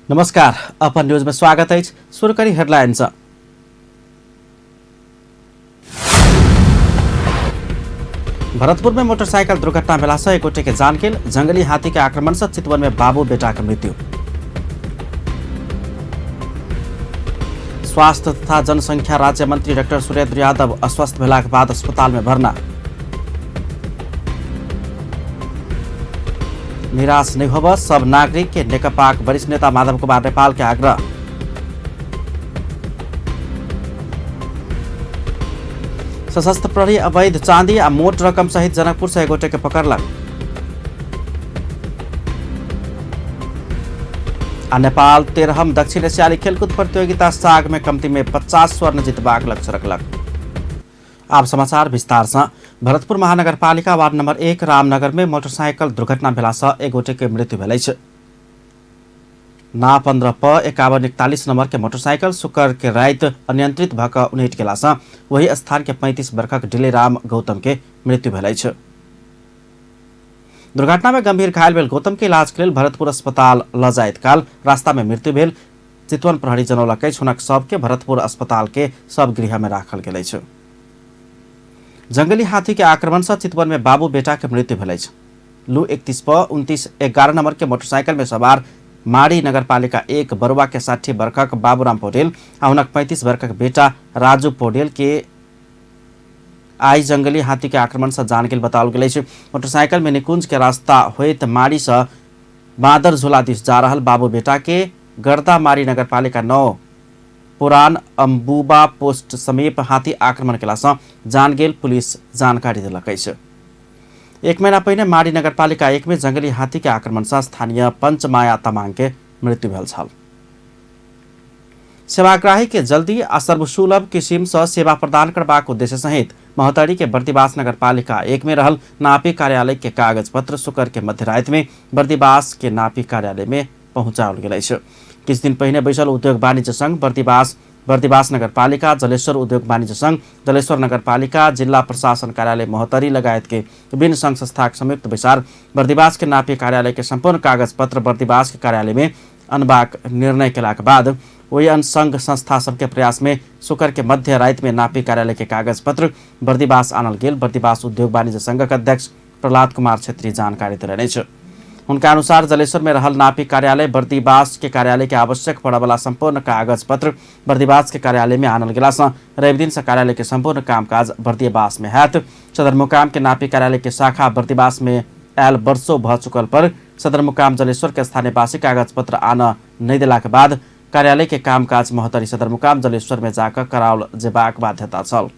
नमस्कार, अपन न्यूज में स्वागत अछि। शुरू करी हेडलाइन सँ। भरतपुर में मोटरसाइकिल दुर्घटना भेला से एक गोटे के जान गेल। जंगली हाथी के आक्रमण से चितवन में बाबू बेटा के मृत्यु। स्वास्थ्य तथा जनसंख्या राज्य मंत्री डॉक्टर सुरेंद्र यादव अस्वस्थ भेला के बाद अस्पताल में भर्ना। निराश नहीं होब सब नागरिक के नेकपाक वरिष्ठ नेता माधव कुमार नेपाल के आग्रह। सशस्त्र प्रहरी अवैध चांदी आ मोट रकम सहित जनकपुर से एक गोटे के पकड़लक। आ नेपाल 13म दक्षिण एशियाली खेलकूद प्रतियोगिता साग में कम्ती में 50 स्वर्ण जितबाक लक्ष्य रखलक। आप समाचार विस्तार से। भरतपुर महानगरपालिका वार्ड नंबर 1 रामनगर में मोटरसाइकिल दुर्घटना भेला से एक गोटे के मृत्यु भेल अछि। ना 15 प 5141 नंबर के मोटरसाइकिल शुक्र के राति अनियंत्रित भऽ कऽ उनटि गेला से वही स्थान के 35 वर्षक डिलेराम गौतम के मृत्यु भेल अछि। दुर्घटना में गंभीर घायल भेल गौतम के इलाज के लेल भरतपुर अस्पताल ल जाइत काल रास्ता में मृत्यु भेल चितवन प्रहरी जनौलक अछि। हुनक शव के भरतपुर अस्पताल के शव गृह में राखल गेल अछि। जंगली हाथी के आक्रमण से चितवन में बाबू बेटा के मृत्यु भेल अछि। लू 31 प 2911 नंबर के मोटरसाइकिल में सवार माड़ी नगरपालिका 1 बरुआ के 60 वर्षक बाबूराम पौडेल आ हुनक 35 वर्षक बेटा राजू पौडेल के आई जंगली हाथी के आक्रमण से जान गेल बताओल गेल अछि। मोटरसाइकिल में निकुंज के रास्ता होइत माड़ी से बादर झोला दिस जा रहल बाबू बेटा के गर्दामारी नगरपालिका 9 पुरान अम्बुबा पोस्ट समीप हाथी आक्रमण केला सँ जान गेल पुलिस जानकारी देलक अछि। एक महीना पहिने माड़ी नगरपालिका 1 में जंगली हाथी के आक्रमण सँ स्थानीय पंचमाया तामाङ के मृत्यु भेल छल। सेवाग्राही के जल्दी आ सर्वसुलभ किसिम सँ सेवा प्रदान करबाक उद्देश्य सहित महोत्तरी के बर्दिवास नगरपालिका 1 में रहल नापी कार्यालय के कागज पत्र शुक्र के मध्यराति में बर्दिवास के नापी कार्यालय में पहुँचाओल गेल अछि। किछु दिन पहिने बैसल उद्योग वाणिज्य संघ बर्दिवास नगरपालिका, जलेश्वर उद्योग वाणिज्य संघ, जलेश्वर नगरपालिका, जिल्ला प्रशासन कार्यालय महोत्तरी लगायत के विभिन्न संघ संस्थाक संयुक्त बैसार बर्दिवास के नापी कार्यालय के सम्पूर्ण कागज पत्र बर्दिवास के कार्यालय में अनबाक निर्णय केलाक बाद ओहि अन्य संघ संस्था सबके प्रयास में शुक्र के मध्य राति में नापी कार्यालय के कागज पत्र बर्दिवास आनल गेल बर्दिवास उद्योग वाणिज्य संघक अध्यक्ष प्रहलाद कुमार छेत्री जानकारी देलनि अछि। हुनका अनुसार जलेश्वर में रहल नापी कार्यालय बर्दिवास के कार्यालय के आवश्यक पड़यवला सम्पूर्ण कागज पत्र बर्दिवास के कार्यालय में आनल गेला सँ रवि दिन से कार्यालय के सम्पूर्ण कामकाज बर्दिवास में हैत। सदरमुकाम के नापी कार्यालय के शाखा बर्दिवास में आयल वर्षों भ चुकल पर सदरमुकाम जलेश्वर के स्थानीयवासी कागज पत्र आन नहीं देला के बाद कार्यालय के कामकाज महोत्तरी सदरमुकाम जलेश्वर में जाकर कराओल जेबाक बाध्यता छल।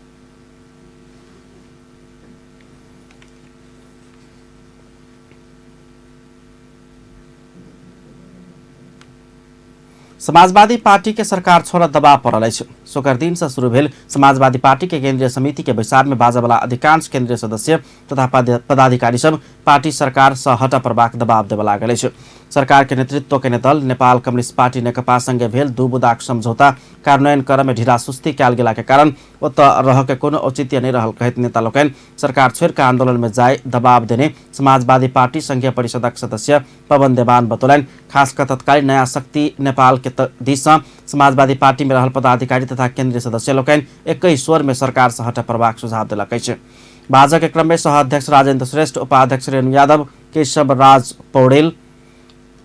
समाजवादी पार्टी के सरकार छोड़ दबाव पड़ल अछि। शुक्र दिन से शुरू भेल समाजवादी पार्टी के केंद्रीय समिति के बैसार में बाजयवला अधिकांश केंद्रीय सदस्य तथा पदाधिकारी सब पार्टी सरकार से हटऽ पड़बाक दबाव देबऽ लागल अछि। सरकार के नेतृत्व केने दल नेपाल कम्युनिस्ट पार्टी नेकपा संगे भेल दू बुदाक समझौता कार्यान्वयन करऽ में ढीला सुस्ती कयल गेला के कारण ओतऽ रहऽ के कोनो औचित्य नहीं रहल कहैत नेता लोकनि सरकार छोड़ि कऽ आंदोलन में जाय दबाव देने समाजवादी पार्टी संघीय परिषदक सदस्य पवन देवान बतौलनि। खास कऽ तत्कालीन नया शक्ति नेपाल के दिस सँ समाजवादी पार्टी में रहल पदाधिकारी तथा केंद्रीय सदस्य लोकनि एकहि स्वर में सरकार से हटय पड़बाक सुझाव देलक अछि। बाजऽ के क्रम में सह अध्यक्ष राजेंद्र श्रेष्ठ, उपाध्यक्ष रेणु यादव, केशव राज पौडेल,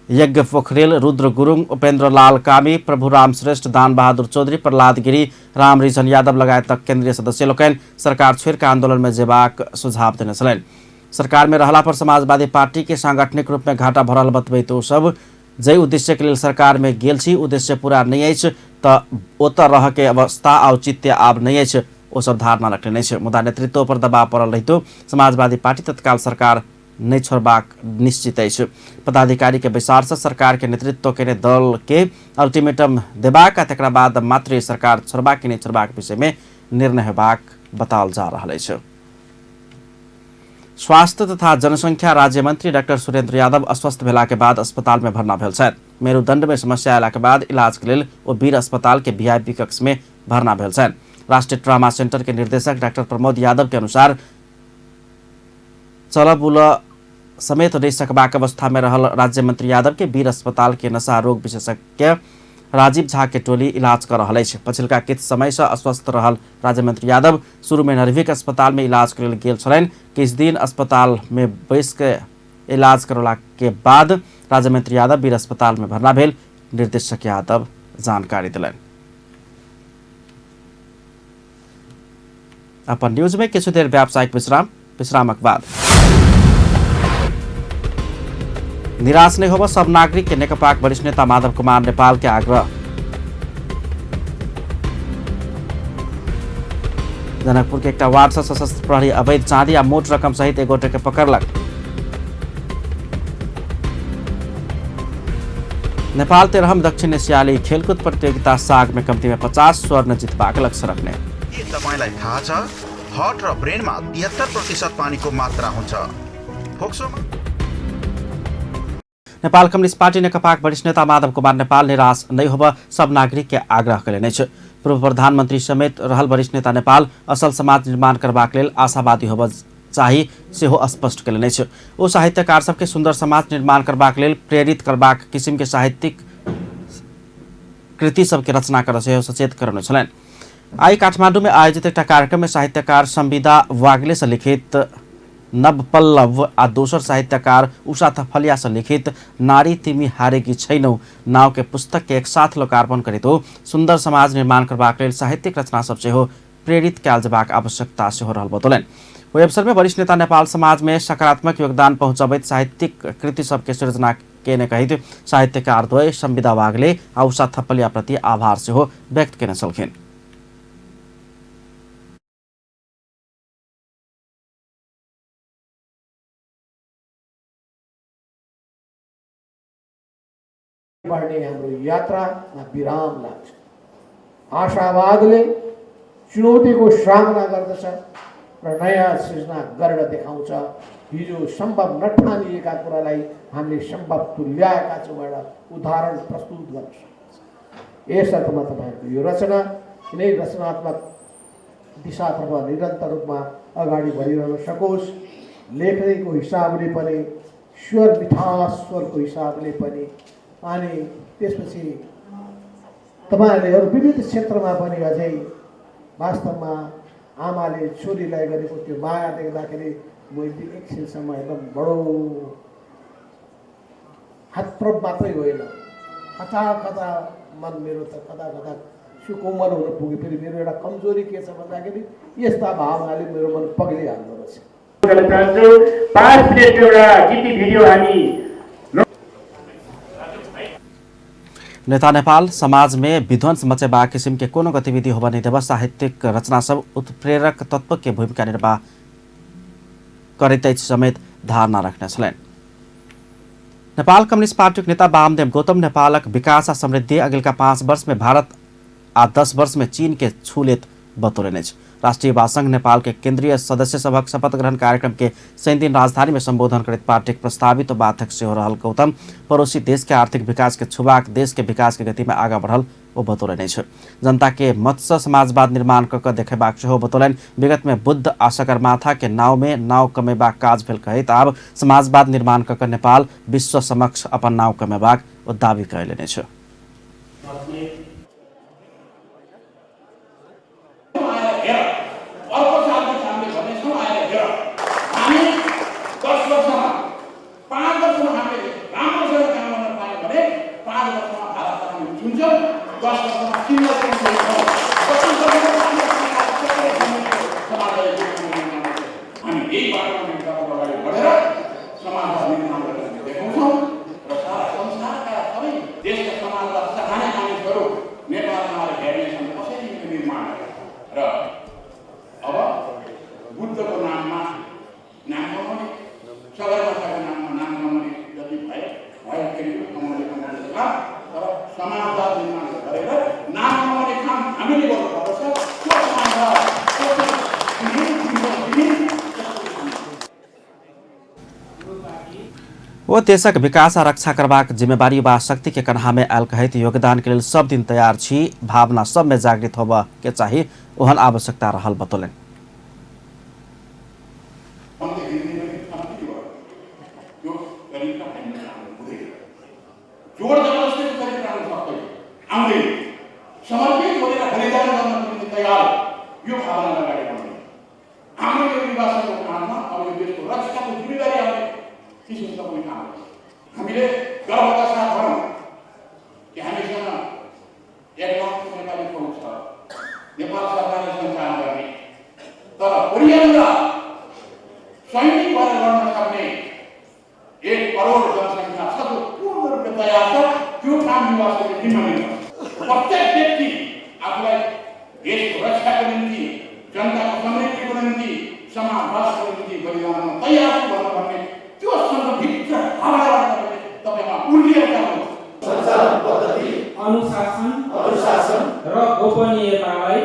यज्ञ पोखरेल, रुद्र गुरुङ, उपेन्द्र लाल कामी, प्रभुराम श्रेष्ठ, दान बहादुर चौधरी, प्रहलाद गिरी, राम रिझन यादव लगायतक केंद्रीय सदस्य लोकनि सरकार छोड़ि कऽ आंदोलन में जेबाक सुझाव देने छलनि। सरकार में रहला पर समाजवादी पार्टी के सांगठनिक रूप में घाटा भरल बतबैत ओ सब जाहि उद्देश्य के लेल सरकार में गेल छी उद्देश्य पूरा नहीं अछि तऽ ओतऽ रहऽ के अवस्था औचित्य आब नहीं अछि ओ सब धारणा रखने अछि। मुदा नेतृत्व पर दबाव पड़ल रहितो समाजवादी पार्टी तत्काल सरकार नहीं छोड़बाक निश्चित अछि। पदाधिकारी के बैसार से सरकार के नेतृत्व केने दल के अल्टीमेटम देबाक आ तकरा बाद मात्र सरकार छोड़बाक कि नहीं छोड़बाक विषय में निर्णय होबाक बताओल जा रहल अछि। स्वास्थ्य तथा जनसंख्या राज्य मंत्री डॉक्टर सुरेंद्र यादव अस्वस्थ भेला के बाद अस्पताल में भर्ना भेल छथि। मेरुदंड में समस्या अयला के बाद इलाज के लेल ओ वीर अस्पताल के वीआईपी कक्ष में भर्ना भेल छथि। राष्ट्रीय ट्रामा सेंटर के निर्देशक डॉक्टर प्रमोद यादव के अनुसार चलऽ बुलऽ समेत नहि सकबाक अवस्था में रहल राज्य मंत्री यादव के वीर अस्पताल के नशा रोग विशेषज्ञ राजीव झा के टोली इलाज कर रहल अछि। पछिलका किछु समय से अस्वस्थ रहल राज्य मंत्री यादव शुरू में नरभिक अस्पताल में इलाज के लेल गेल छलनि। किछु दिन अस्पताल में बैस के इलाज करौला के बाद राज्य मंत्री यादव वीर अस्पताल में भर्ना भेल निर्देशक यादव जानकारी दिलनि। अपन न्यूज में किछु देर व्यावसायिक विश्राम, विश्रामक बाद निराश नहीं होब सब नागरिक के नेकपाक वरिष्ठ नेता माधव कुमार नेपाल के आग्रह। जनकपुर के एकटा वार्ड से सशस्त्र प्रहरी अवैध चांदी आ मोट रकम सहित एक गोटे के पकड़लक। नेपाल 13 दक्षिण एशियाली खेलकुद प्रतियोगिता साग में कम्ती में 50 स्वर्ण जितबाक लक्ष्य रख्ने। के तपाईलाई थाहा छ हार्ट र ब्रेनमा 73% पानीको मात्रा हुन्छ? फोक्सोमा नेपाल कम्युनिस्ट पार्टी नेकपाक वरिष्ठ नेता माधव कुमार नेपाल निराश नहीं होब सब नागरिक के आग्रह कयलनि अछि। पूर्व प्रधानमंत्री समेत रहल वरिष्ठ नेता नेपाल असल समाज निर्माण करबाक लेल आशावादी होब चाही सेहो स्पष्ट कयलनि अछि। ओ साहित्यकार सबके सुन्दर समाज निर्माण करबाक लेल प्रेरित करबाक किसिम के साहित्यिक कृति सबके रचना करऽ सेहो सचेत करने छलनि। आइ काठमांडू में आयोजित एकटा कार्यक्रम में साहित्यकार संविदा वागले से लिखित नवपल्लव आ दोसर साहित्यकार उषा थपलिया से लिखित नारी तिमी हारेकी छैनौ नाव के पुस्तक के एक साथ लोकार्पण करैत ओ सुन्दर समाज निर्माण करबाक लेल साहित्यिक रचना सब सेहो प्रेरित कयल जेबाक आवश्यकता सेहो रहल बतौलनि। ओहि अवसर में वरिष्ठ नेता नेपाल समाज में सकारात्मक योगदान पहुँचबैत साहित्यिक कृति सबके सृजना केने कहैत साहित्यकार द्वय संविदा वागले आ उषा थपलिया प्रति आभार सेहो व्यक्त केने छलखिन। बढ्ने हाम्रो यात्रामा विराम लाग्छ। आशावादले चुनौतीको सामना गर्दछ र नयाँ सृजना गरेर देखाउँछ। हिजो सम्भव नठानिएका कुरालाई हामीले सम्भव तुल्याएका छौँ भनेर उदाहरण प्रस्तुत गर्न सक्छ। यस अर्थमा तपाईँहरूको यो रचना यिनै रचनात्मक दिशातर्फ निरन्तर रूपमा अगाडि बढिरहन सकोस्। लेख्नेको हिसाबले पनि, स्वर मिठास स्वरको हिसाबले पनि, अनि त्यसपछि तपाईँहरूले अरू विविध क्षेत्रमा पनि अझै वास्तवमा आमाले छोरीलाई गरेको त्यो माया देख्दाखेरि मैले एकछिनसम्म एकदम बडो हतप्रभ मात्रै होइन, कता कता मन मेरो त कता कता सुकोमल हुन पुग्यो। फेरि मेरो एउटा कमजोरी के छ भन्दाखेरि यस्ता भावनाले मेरो मन पग्लिहाल्दो रहेछ। गर्न चाहन्छु। 5 मिनटको एउटा गीती भिडियो हामी नेता नेपाल समाज में विध्वंस मचेबा किसिम के कोनो गतिविधि होबा नहीं देवा साहित्यिक रचना सब उत्प्रेरक तत्व के भूमिका निर्वाह करैत अछि समेत धारणा रखने छलनि। नेपाल कम्युनिस्ट पार्टीक नेता वामदेव गौतम नेपालक विकास आ समृद्धि अगिलका 5 वर्ष में भारत आ 10 वर्ष में चीन के छूलेत बतौलनि अछि। राष्ट्रीय युवा संघ नेपाल के केंद्रीय सदस्य सभक शपथ ग्रहण कार्यक्रम के शनि दिन राजधानी में संबोधन करैत पार्टीक प्रस्तावित उपाध्यक्ष सेहो रहल गौतम पड़ोसी देश के आर्थिक विकास के छुबाक देश के विकास के गति में आगा बढ़ल ओ बतौलनि अछि। जनता के मत से समाजवाद निर्माण कऽ देखेबाक सेहो बतौलनि। विगत में बुद्ध आ सगरमाथा के नाव में नाव कमेबाक काज भेल कहैत आब समाजवाद निर्माण कऽ नेपाल विश्व समक्ष अपन नाव कमेबाक ओ दावी कयलनि अछि। ओ देशक विकास आ रक्षा करबाक जिम्मेवारी वा शक्ति के कन्हा में आयल कहैत योगदान के लेल सब दिन तैयार छी, भावना सब में जागृत होबऽ के चाही ओहन आवश्यकता रहल बतौलनि। यो भावना अगाडि बढ्ने। हाम्रो यो युवा संघको काममा अब यो देशको रक्षाको जिम्मेदारी आउने किसिमको पनि काम हो। हामीले गर्वका साथ भनौँ कि हामीसँग 1 लाख नेपाली फौज छ, नेपाल सरकारले सञ्चालन गर्ने, तर पर्याप्त सैनिक भएर लड्न सक्ने 1 करोड जनसङ्ख्या छ जो पूर्ण रूपले तयार छ। त्यो काम युवा संघले जिम्मा लिन्छ। प्रत्येक व्यक्ति आफूलाई देशको रक्षाको निम्ति, जनताको समृद्धिको निम्ति, समाजवादको निम्ति बलिदान गर्न तयार छु भनेर भन्ने त्यो सङ्घभित्र भावनाबाट तपाईँमा उर्लिएर जानुहोस्। अनुशासन र गोपनीयतालाई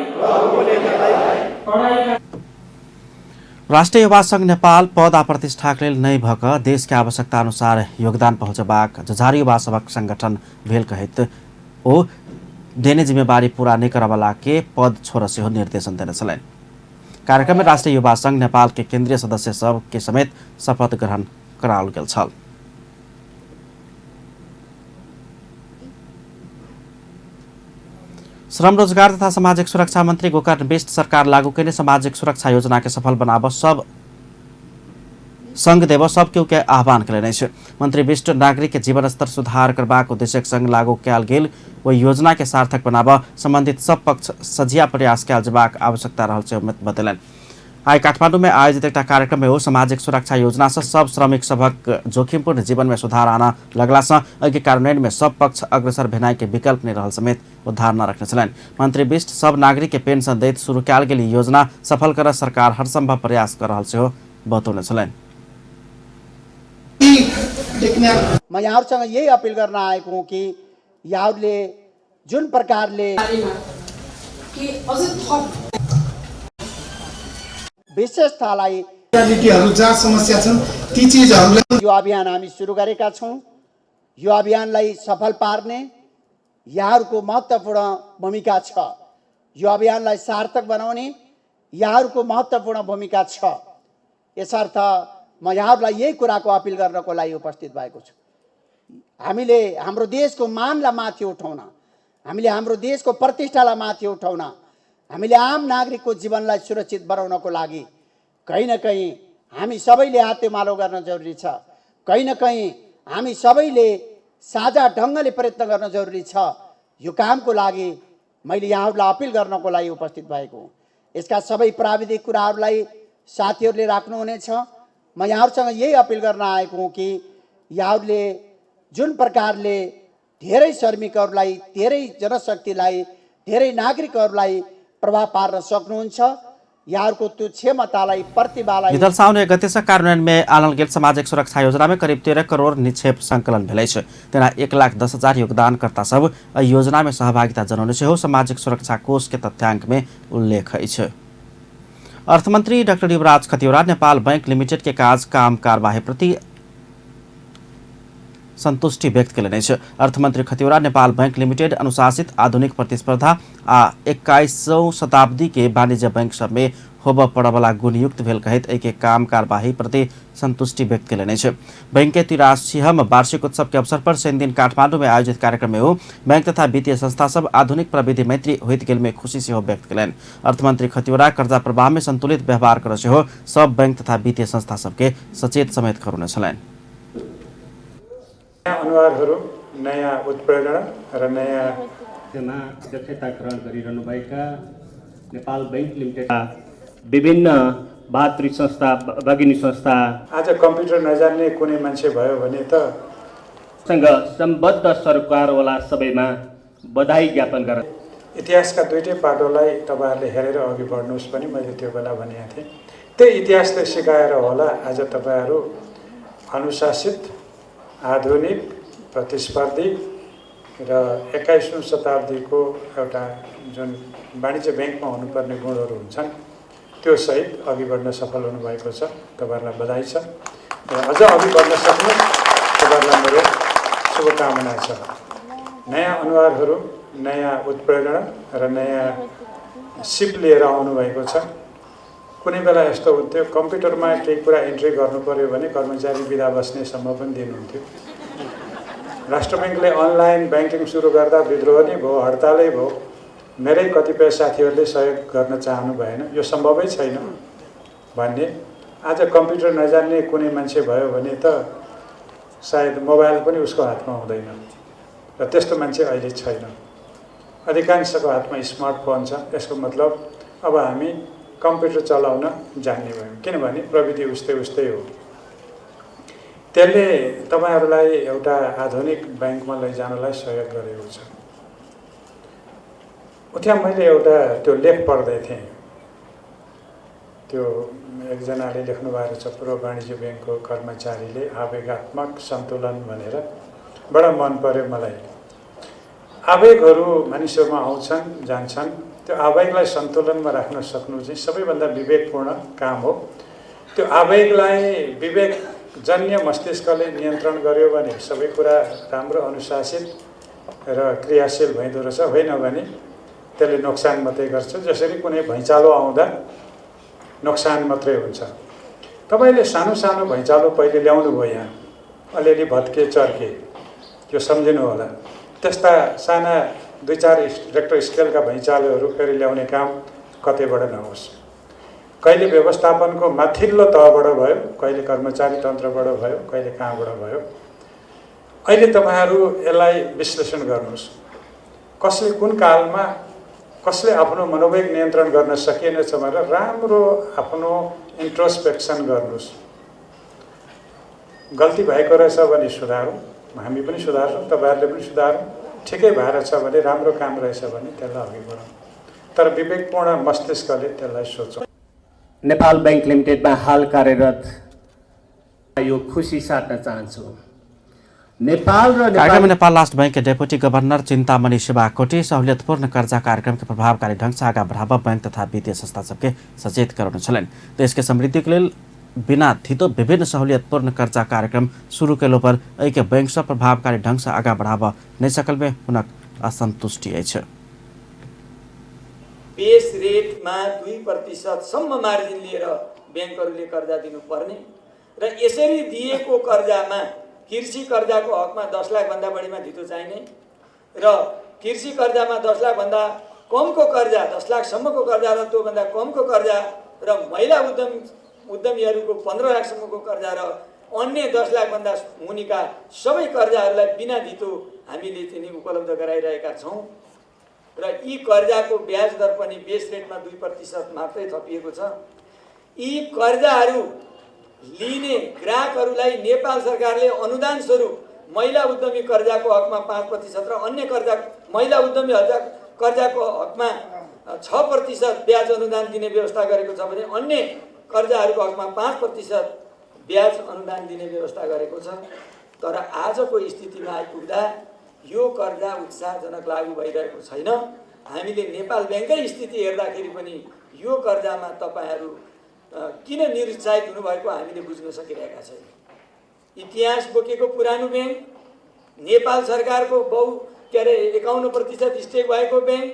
कडाइका राष्ट्रिय युवा संघ नेपाल पद आ प्रतिष्ठाक लेल नहि भऽ कऽ देश के आवश्यकता अनुसार योगदान पहुँचेबाक जुझारू युवा सभक संगठन भेल कहैत ओ देने जिम्मेवारी पूरा नहि करऽवला के पद छोड़ सेहो निर्देशन देने छलनि। कार्यक्रम में राष्ट्रिय युवा संघ नेपाल के केंद्रीय सदस्य सब के समेत शपथ ग्रहण कराओल गेल छल। श्रम रोजगार तथा सामाजिक सुरक्षा मंत्री गोकर्ण विष्ट सरकार लागू कयने सामाजिक सुरक्षा योजना के सफल बनाब सब संघ देव सब केओ के आह्वान कयलनि अछि। मंत्री विष्ट नागरिक के जीवन स्तर सुधार करबाक उद्देश्यक संग लागू कयल गेल ओहि योजना के सार्थक बनाब संबंधित सब पक्ष सझिया प्रयास कयल जेबाक आवश्यकता रहल से बतेलनि। आइ काठमाडौँ में आयोजित एकटा कार्यक्रम में ओ सामाजिक सुरक्षा योजना से सब श्रमिक सभक जोखिमपूर्ण जीवन में सुधार आना लगला से एहि कार्यान्वयन में सब पक्ष अग्रसर भेनाइ के विकल्प नहि रहल समेत ओ धारणा रखने छलनि। मंत्री विष्ट सब नागरिक के पेंशन दैत शुरू कयल गेल योजना सफल कर सरकार हरसंभव प्रयास कर रहल सेहो बतौने छलनि। म यहाँहरूसँग यही अपिल गर्न आएको हुँ कि यहाँहरूले जुन प्रकारले विशेषतालाई जहाँ समस्या छन् ती चिजहरूलाई यो अभियान हामी सुरु गरेका छौँ। यो अभियानलाई सफल पार्ने यहाँहरूको महत्त्वपूर्ण भूमिका छ। यो अभियानलाई सार्थक बनाउने यहाँहरूको महत्त्वपूर्ण भूमिका छ। यसर्थ म यहाँहरूलाई यही कुराको अपिल गर्नको लागि उपस्थित भएको छु। हामीले हाम्रो देशको मानलाई माथि उठाउन, हामीले हाम्रो देशको प्रतिष्ठालाई माथि उठाउन, हामीले आम नागरिकको जीवनलाई सुरक्षित बनाउनको लागि कहीँ न कहीँ हामी सबैले हातेमालो गर्न जरुरी छ। कहीँ न कहीँ हामी सबैले साझा ढङ्गले प्रयत्न गर्न जरुरी छ। यो कामको लागि मैले यहाँहरूलाई अपिल गर्नको लागि उपस्थित भएको हुँ। यसका सबै प्राविधिक कुराहरूलाई साथीहरूले राख्नुहुनेछ। म यहाँहरूसँग यही अपिल गर्न आएको हुँ कि यहाँहरूले जुन प्रकारले धेरै श्रमिकहरूलाई, धेरै जनशक्तिलाई, धेरै नागरिकहरूलाई प्रभाव पार्न सक्नुहुन्छ, यहाँहरूको त्यो क्षमतालाई, प्रतिभालाई। वितल साउन 1 गते से कार्यान्वयन में आनल गेल सामाजिक सुरक्षा योजना में करीब 13 करोड़ निक्षेप संकलन भेल अछि। तेना 1,10,000 योगदानकर्ता सब एहि योजना में सहभागिता जनौने सेहो सामाजिक सुरक्षा कोष के तथ्यांक में उल्लेख अछि। अर्थमंत्री डाक्टर युवराज खतिवड़ा नेपाल बैंक लिमिटेड के काज काम कार्यवाही प्रति संतुष्टि व्यक्त कयलनि अछि। अर्थमंत्री खतिवड़ा नेपाल बैंक लिमिटेड अनुशासित, आधुनिक प्रतिस्पर्धा आ 21वीं शताब्दी के वाणिज्य बैंक सब में होबय पड़यवला गुणयुक्त भेल कहैत एहि के काम कार्यवाही प्रति संतुष्टि व्यक्त कयलनि अछि। बैंक के 83वां वार्षिक उत्सव के अवसर पर शनिदिन काठमाडौँ में आयोजित कार्यक्रम में ओ बैंक तथा वित्तीय संस्था सब आधुनिक प्रविधि मैत्री होइत गेल में खुशी सेहो व्यक्त कयलनि। अर्थमंत्री खतिवड़ा कर्जा प्रवाह में संतुलित व्यवहार कर सेहो सब बैंक तथा वित्तीय संस्था सबके सचेत समेत करौने छलनि। नयाँ अनुहारहरू, नयाँ उत्प्रेरणा र नयाँ अध्यक्षता ग्रहण गरिरहनुभएका नेपाल बैंक लिमिटेड विभिन्न भातृ संस्था, भगिनी संस्था, आज कम्प्युटर नजान्ने कुनै मान्छे भयो भने त सँग सम्बद्ध सरकारवाला सबैमा बधाई ज्ञापन गर्न। इतिहासका दुईटै पाटोलाई तपाईहरूले हेरेर अघि बढ्नुहोस् पनि मैले त्यो बेला भनेको थिएँ। त्यही इतिहासले सिकाएर होला आज तपाईहरू अनुशासित, आधुनिक, प्रतिस्पर्धी र 21औं शताब्दीको एउटा जुन वाणिज्य ब्याङ्कमा हुनुपर्ने गुणहरू हुन्छन् त्यो सहित अघि बढ्न सफल हुनुभएको छ। तपाईहरूलाई बधाई छ र अझ अघि बढ्न सक्नुहोस्, तपाईहरूलाई मेरो शुभकामना छ। नयाँ अनुहारहरू, नयाँ उत्प्रेरणा र नयाँ सिप लिएर आउनुभएको छ। कुनै बेला यस्तो हुन्थ्यो, कम्प्युटरमा केही कुरा एन्ट्री गर्नु पर्यो भने कर्मचारी बिदा बस्नेसम्म पनि दिनुहुन्थ्यो। राष्ट्र ब्याङ्कले अनलाइन ब्याङ्किङ सुरु गर्दा विद्रोह नै भयो, हडतालै भयो। मेरै कतिपय साथीहरूले सहयोग गर्न चाहनु भएन, यो सम्भवै छैन भन्ने। आज कम्प्युटर नजान्ने कुनै मान्छे भयो भने त सायद मोबाइल पनि उसको हातमा हुँदैन र त्यस्तो मान्छे अहिले छैन। अधिकांशको हातमा स्मार्टफोन छ। यसको मतलब अब हामी कम्प्युटर चलाउन जान्ने भयौँ, किनभने प्रविधि उस्तै उस्तै हो। त्यसले तपाईहरूलाई एउटा आधुनिक ब्याङ्कमा लैजानलाई सहयोग गरेको छ। उठ्या मैले एउटा त्यो लेख पढ्दै थिएँ, त्यो एकजनाले लेख्नु भएको छ, पूर्व वाणिज्य ब्याङ्कको कर्मचारीले, आवेगात्मक सन्तुलन भनेर। बडा मन पर्यो मलाई। आवेगहरू मानिसहरूमा आउँछन् जान्छन्, त्यो आवेगलाई सन्तुलनमा राख्न सक्नु चाहिँ सबैभन्दा विवेकपूर्ण काम हो। त्यो आवेगलाई विवेकजन्य मस्तिष्कले नियन्त्रण गर्यो भने सबै कुरा राम्रो, अनुशासित र क्रियाशील भइदो रहेछ। होइन भने त्यसले नोक्सान मात्रै गर्छ। जसरी कुनै भैँचालो आउँदा नोक्सान मात्रै हुन्छ। तपाईँले सानो सानो भैँचालो पहिले ल्याउनु भयो, यहाँ अलिअलि भत्के चर्के, यो सम्झिनु होला। त्यस्ता साना 2-4 रेक्टर स्केलका भैँचालोहरू फेरि ल्याउने काम कतैबाट नहोस्। कहिले व्यवस्थापनको माथिल्लो तहबाट भयो, कहिले कर्मचारी तन्त्रबाट भयो, कहिले कहाँबाट भयो। अहिले तपाईँहरू यसलाई विश्लेषण गर्नुहोस्, कसले कुन कालमा कसले आफ्नो मनोवेग नियन्त्रण गर्न सकिएनछ भनेर राम्रो आफ्नो इन्ट्रोस्पेक्सन गर्नुहोस्। गल्ती भएको रहेछ भने सुधारौँ, हामी पनि सुधार्छौँ, तपाईँहरूले पनि सुधारौँ। ठिकै भएर छ भने, राम्रो काम रहेछ भने त्यसलाई अघि बढाउँ, तर विवेकपूर्ण मस्तिष्कले त्यसलाई सोचौँ। नेपाल ब्याङ्क लिमिटेडमा हाल कार्यरत यो खुसी साट्न चाहन्छु। नेपाल र कार्यक्रम नेपाल राष्ट्र बैंक के डेपुटी गवर्नर चिंतामणि शिवाकोटी सहूलियतपूर्ण कर्जा कार्यक्रम के प्रभावकारी ढंग से आगा बढ़ावा बैंक तथा वित्तीय संस्था सबके सचेत कराउन छलनि। देश के समृद्धि के लेल बिना धितो विभिन्न सहूलियतपूर्ण कर्जा कार्यक्रम शुरू केलो पर एहि के बैंक सब प्रभावकारी ढंग से आगा बढ़ावा नहि सकल में हुनक असंतुष्टि अछि। बेस रेटमा 2% सम्म मार्जिन लिएर ब्याङ्कहरूले कर्जा दिनुपर्ने र यसरी दिएको कर्जामा कृषि कर्जाको हकमा 10 लाख भन्दा बढीमा धितो चाहिने र कृषि कर्जामा 10 लाख भन्दा कमको कर्जा, 10 लाखसम्मको कर्जा र त्योभन्दा कमको कर्जा र महिला उद्यमीहरूको 15 लाखसम्मको कर्जा र अन्य 10 लाखभन्दा मुनिका सबै कर्जाहरूलाई बिना धितो हामीले चाहिँ उपलब्ध गराइरहेका छौँ र यी कर्जाको ब्याज दर पनि बेस रेटमा 2% मात्रै थपिएको छ। यी कर्जाहरू लिने ग्राहकहरूलाई नेपाल सरकारले अनुदान स्वरूप महिला उद्यमी कर्जाको हकमा 5% र अन्य कर्जा महिला उद्यमी कर्जाको हकमा 6% ब्याज अनुदान दिने व्यवस्था गरेको छ भने अन्य कर्जाहरूको हकमा 5% ब्याज अनुदान दिने व्यवस्था गरेको छ। तर आजको स्थितिमा आइपुग्दा यो कर्जा उत्साहजनक लागू भइरहेको छैन। हामीले नेपाल ब्याङ्ककै स्थिति हेर्दाखेरि पनि यो कर्जामा तपाईँहरू किन निरुत्साहित हुनुभएको हामीले बुझ्न सकिरहेका छैनौँ। इतिहास बोकेको पुरानो ब्याङ्क, नेपाल सरकारको 51% स्टेक भएको ब्याङ्क,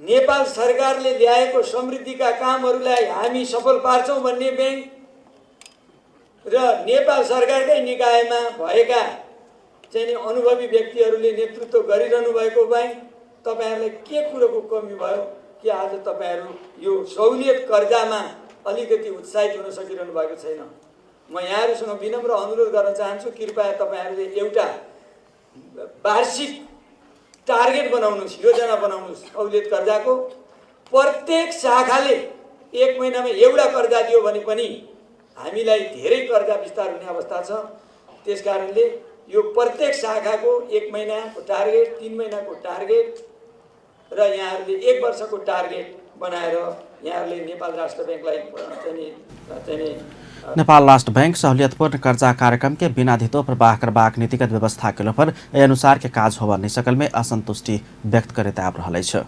नेपाल सरकारले ल्याएको समृद्धिका कामहरूलाई हामी सफल पार्छौँ भन्ने ब्याङ्क र नेपाल सरकारकै निकायमा भएका चाहिँ अनुभवी व्यक्तिहरूले नेतृत्व गरिरहनु भएको ब्याङ्क, तपाईँहरूलाई के कुरोको कमी भयो कि आज तपाईँहरू यो सहुलियत कर्जामा अलिकति उत्साहित हुन सकिरहनु भएको छैन? म यहाँहरूसँग विनम्र अनुरोध गर्न चाहन्छु, कृपया तपाईँहरूले एउटा वार्षिक टार्गेट बनाउनुहोस्, योजना बनाउनुहोस् सहुलियत कर्जाको। प्रत्येक शाखाले एक महिनामा एउटा कर्जा दियो भने पनि हामीलाई धेरै कर्जा विस्तार हुने अवस्था छ। त्यस कारणले यो प्रत्येक शाखाको एक महिनाको टार्गेट, 3 महिनाको टार्गेट र यहाँहरूले 1 वर्षको टार्गेट बनाएर यहाँहरूले नेपाल राष्ट्र ब्याङ्कलाई चाहिँ नेपाल राष्ट्र बैंक सहूलियतपूर्ण कर्जा कार्यक्रम के बिना धितो प्रवाह करबाक नीतिगत व्यवस्था के पर एहि अनुसार के काज होबय नहि सकल में असंतुष्टि व्यक्त करैत आबि रहल अछि।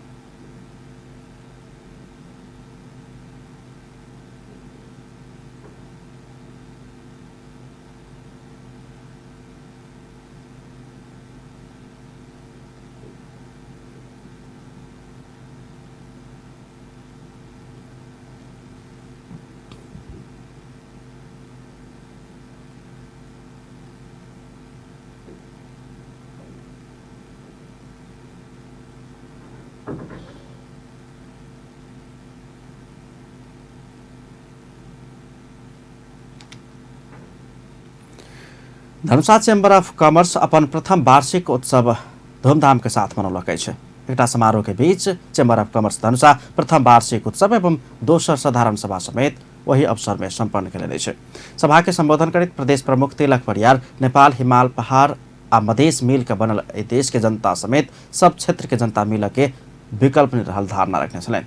धनुषा चैम्बर ऑफ कॉमर्स अपन प्रथम वार्षिक उत्सव धूमधाम के साथ मनौलक अछि। एकटा समारोह के बीच चैम्बर ऑफ कॉमर्स धनुषा प्रथम वार्षिक उत्सव एवं दोसर साधारण सभा समेत वही अवसर में सम्पन्न कयलनि अछि। सभा के संबोधन करैत प्रदेश प्रमुख तिलक परियार नेपाल हिमाल पहाड़ आ मधेश मिल के बनल एहि देश के जनता समेत सब क्षेत्र के जनता मिल के विकल्प नहि रहल धारणा रखने छलनि।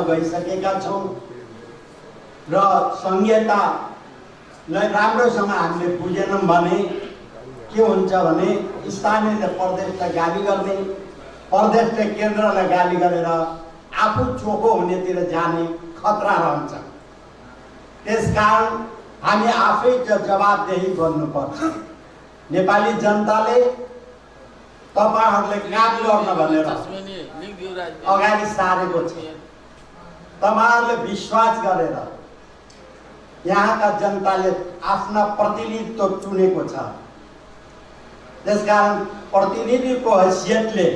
गइसकेका छौँ र संहितालाई राम्रोसँग हामीले बुझेनौँ भने के हुन्छ भने स्थानीयले प्रदेशलाई गाली गर्ने, प्रदेशले केन्द्रलाई गाली गरेर आफू चोखो हुनेतिर जाने खतरा रहन्छ। त्यसकारण हामी आफै जवाबदेही बन्नुपर्छ। नेपाली जनताले तपाईहरूले काम गर्न भनेर अगाडि सारेको छ। तपाईहरूले विश्वास गरेर यहाँका जनताले आफ्ना प्रतिनिधित्व चुनेको छ। त्यसकारण प्रतिनिधिको हैसियतले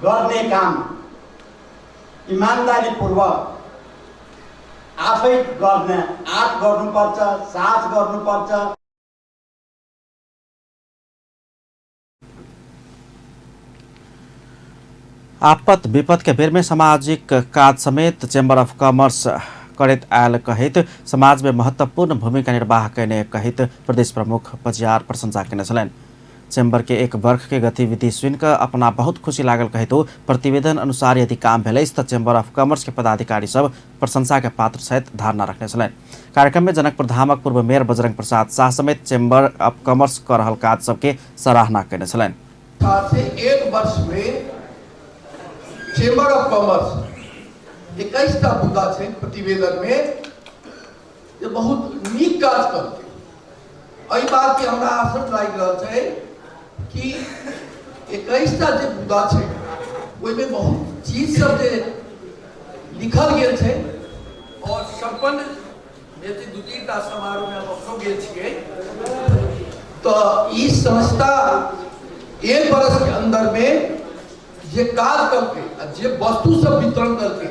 गर्ने काम इमान्दारीपूर्वक आफै गर्ने आँट गर्नुपर्छ, साहस गर्नुपर्छ। आपत विपद के बेर में सामाजिक काज समेत चैम्बर ऑफ कॉमर्स करैत आयल कहैत समाज में महत्वपूर्ण भूमिका निर्वाह कयने कहैत प्रदेश प्रमुख पजियार प्रशंसा कयने छलनि। चैम्बर के एक वर्ष के गतिविधि सुनिकऽ अपना बहुत खुशी लागल कहैत प्रतिवेदन अनुसार यदि काम भेलै तऽ चैम्बर ऑफ कॉमर्स के पदाधिकारी सब प्रशंसा के पात्र छथि धारणा रखने छलनि। कार्यक्रम में जनकपुर धामक पूर्व मेयर बजरंग प्रसाद शाह समेत चैम्बर ऑफ कॉमर्स कऽ रहल काज सबके सराहना कयने छलनि। एक वर्ष में चैम्बर ऑफ कॉमर्स 21टा मुद्दा छै प्रतिवेदन में जे बहुत नीक काज करतै। एहि बात के हमरा आश्चर्य लागि रहल छै कि 21टा जे मुद्दा छै ओहिमे बहुत चीज सब जे लिखल गेल छै और सम्पन्न हेतै। 2-3टा समारोह में हम अपनो गेल छियै। तऽ ई संस्था एक वर्ष के अंदर में जे काज करके आ जे वस्तु सब वितरण करके